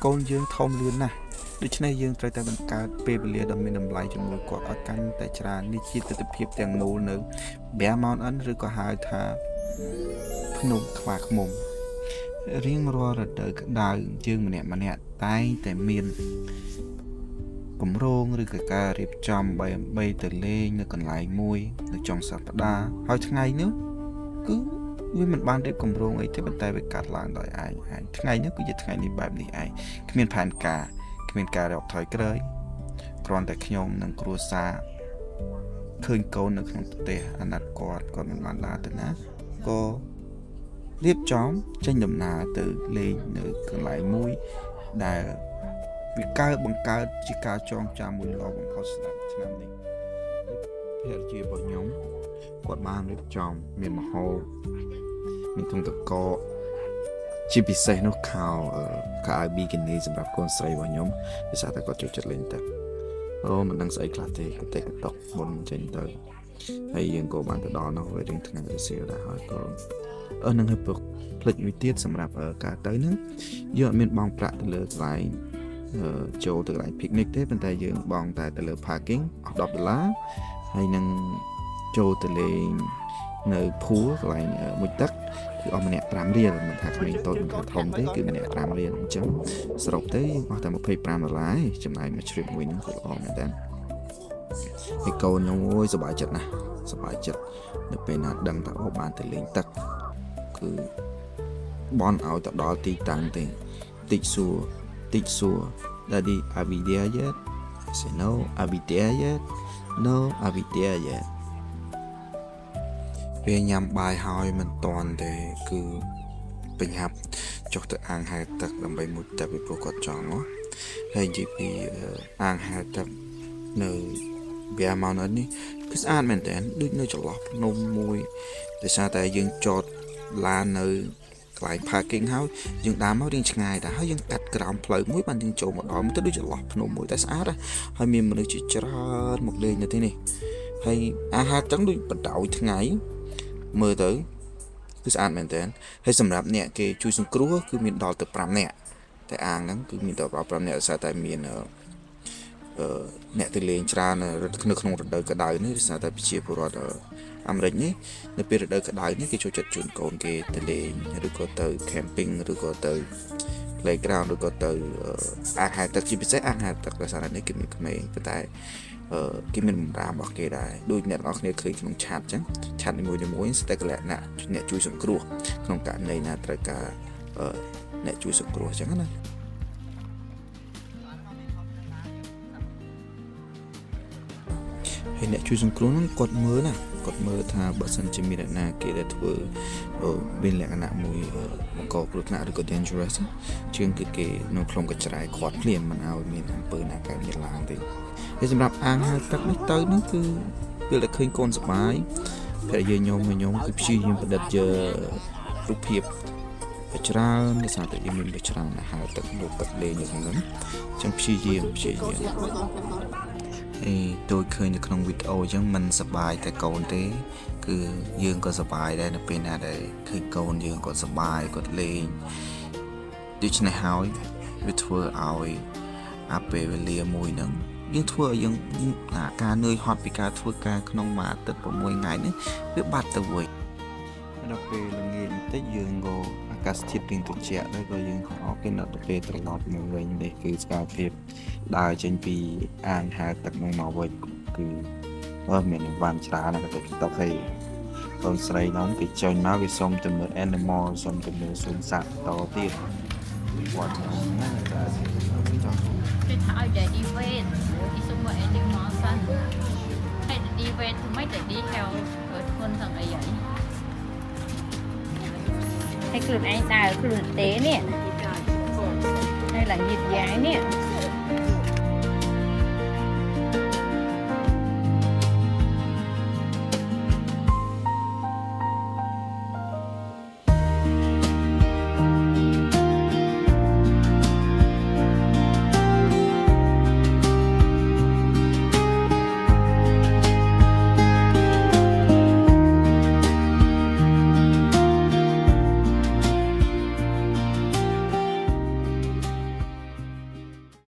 កូនយើងធំលឿនណាស់ដូច្នេះយើងត្រូវតែបង្កើតពេលវេលាដ៏មានតម្លៃជាមួយគាត់ឲ្យកាន់តែច្រើននេះជាទិដ្ឋភាពទាំងមូលនៅ Bear Mountain ឬក៏ហៅថាភ្នំខ្វាឃ្មុំរៀងរាល់រដូវក្តៅយើងម្នាក់ម្នាក់តែងតែមានគម្រោងឬក៏ការរៀបចំបីទៅលេងនៅកន្លែងមួយនៅចុងសប្តាហ៍ហើយថ្ងៃនោះគឺវាមិនបានរៀបគម្រោងអីទេប៉ុន្តែវាកាត់ឡើងដោយឯងឯងថ្ងៃនោះគឺជាថ្ងៃនេះបែបនេះឯងគ្មានផែនការគ្មានការរកថយក្រោយគ្រាន់តែខ្ញុំនិងគ្រួសារឃើញកូននៅក្នុងផ្ទះអាណិតគាត់គាត់មិនបានដើរទៅណាក៏រៀបចំចេញដំណើរទៅលេងនៅកន្លែងមួយដែលវាកើតបង្កើតជាការចងចាំមួយល្អបំផុតសម្រាប់ឆ្នាំនេះភរិយារបស់ខ្ញុំគាត់បានរៀបចំមានម្ហូបមានធុងទឹកកកជាពិសេសនោះខោអាវ bikini សម្រាប់កូនស្រីរបស់ខ្ញុំដោយសារតែគាត់ចូលចិត្តលេងទឹកអូមិនដឹងស្អីខ្លះទេកតិកតុកមុនចេញទៅហើយយើងក៏បានទៅដល់នោះវារៀងថ្ងៃរសៀលដែរហើយក៏អឺនឹងឲ្យពុកផ្លិចមួយទៀតសម្រាប់ការទៅហ្នឹងយើងអត់មានបង់ប្រាក់ទៅលើកន្លែងចូលទៅកន្លែង picnic ទេប៉ុន្តែយើងបង់តែទៅលើ parking អស់10ដុល្លារហើយនឹងចូលទៅលេងនៅ pool កន្លែងមុជទឹកគឺអស់ម្នាក់5រៀលមិនថាក្មេងតូចមិនថាធំទេគឺម្នាក់5រៀលអញ្ចឹងសរុបទៅយើងអស់តែ25ដុល្លារចំណាយមួយ trip មួយហ្នឹងគឺល្អមែនតើហើយកូនខ្ញុំអូយសប្បាយចិត្តណាស់សប្បាយចិត្តនៅពេលណាដឹងថាអូបានទៅលេងទឹកគឺបនឲ្យទៅដល់ទីតាំងទេតិចសួរតិចសួរ Daddy, are we there yet? I say, no. Are we there yet? No. Are we there yet? ពេលញ៉ាំបាយហើយមិនតាន់ទេគឺបញ្ញាប់ចុះទៅអាងហែលទឹកដើម្បីមុជទឹកពីព្រោះគាត់ចង់ហ៎ហើយនិយាយពីអាងហែលទឹកនៅ Bear Mountain នេះគឺស្អាតមែនតើដូចនៅចន្លោះភ្នំមួយដោយសារតែយើងចតឡាននៅកន្លែង parking ហើយយើងដើរមករៀងឆ្ងាយដែរហើយយើងកាត់ក្រោមផ្លូវមួយបានយើងចូលមកដល់មកទៅដូចចន្លោះភ្នំមួយតែស្អាតហើយមានមនុស្សជាច្រើនមកលេងនៅទីនេះហើយអាហារចឹងដូចបដ ாய் ថ្ងៃមើលទៅគឺស្អាតមែនតើហើយសម្រាប់អ្នកគេជួយសង្គ្រោះគឺមានដល់ទៅ5នាក់តែអាងហ្នឹងគឺមានដល់5នាក់ដោយសារតែមានអឺអ្នកទៅលេងច្រើននៅក្នុងរដូវក្តៅនេះដោយសារតែប្រជាពលរដ្ឋអាមេរិកនេះនៅពេលរដូវក្តៅនេះគេចូលចិត្តជូនកូនគេទៅលេងឬក៏ទៅ camping ឬក៏ទៅ playground ឬក៏ទៅអាងហែលទឹកជាពិសេសអាងហែលទឹកដោយសារតែនេះគេមានក្មេងប៉ុន្តែគេមានបំរាមរបស់គេដែរដូចអ្នកនរគ្នាឃើញក្នុងឆាតអញ្ចឹងឆាតនីមួយៗស្ទើរតែលក្ខណៈអ្នកជួយសង្គ្រោះក្នុងករណីណាត្រូវការអ្នកជួយសង្គ្រោះអញ្ចឹងណា ហើយអ្នកជួយសង្គ្រោះហ្នឹងគាត់មើលណាគាត់មើលថាបើសិនជាមានអ្នកណាគេដែលធ្វើមានលក្ខណៈមួយបង្កគ្រោះថ្នាក់ឬក៏ dangerous ជាងគឺគេនៅក្នុងកញ្ច្រែគាត់ភ្លាមមិនឲ្យមានអំពើណាកើតមានឡើងទេហើយសម្រាប់អាងហែលទឹកនេះទៅហ្នឹងគឺពេលដែលឃើញកូនសប្បាយភរិយាខ្ញុំខ្ញុំគឺព្យាយាមផ្ដិតយករូបភាពច្រើនដោយសារតែយើងមានច្រើនហែលទឹកលោកទឹកលេងនៅក្នុងហ្នឹងអញ្ចឹងព្យាយាមព្យាយាម អេដូចឃើញនៅក្នុងវីដេអូអញ្ចឹងមិនសប្បាយតែកូនទេ គឺយើងក៏សប្បាយដែរនៅពេលណាដែលឃើញកូនយើងគាត់សប្បាយគាត់លេងដូច្នេះហើយវាធ្វើឲ្យអាពេលវេលាមួយហ្នឹងយើងធ្វើឲ្យយើងអាការនឿយហត់ពីការធ្វើការក្នុងមួយអាទិត្យ6ថ្ងៃនេះវាបាត់ទៅវិញដល់ពេលល្ងាចបន្តិចយើងក៏អាកាសធាតុរៀងត្រជាក់ដែរក៏យើងថាអូគេដល់ទៅពេលត្រឡប់មកវិញនេះគឺសកម្មភាពដើរចេញពីអាងហែលទឹកនឹងមកវិញគឺអឺមានបានច្រើនណាស់ក៏ទៅតុកហើយកូនស្រីនោះគេចេញមកគេសុំទៅមើល animal សុំទៅមើលសួនសត្វតទៀតគាត់ខ្ញុំណាតែចង់ គេថាឲ្យ daddy wait គេសុំមើល animal សិនហើយ daddy wait ធ្វើម៉េច daddy ហៅធ្ងន់សឹងអីហើយហើយខ្លួនឯងដើរខ្លួនទេនេះហើយឡើងយឺតយ៉ាវនេះ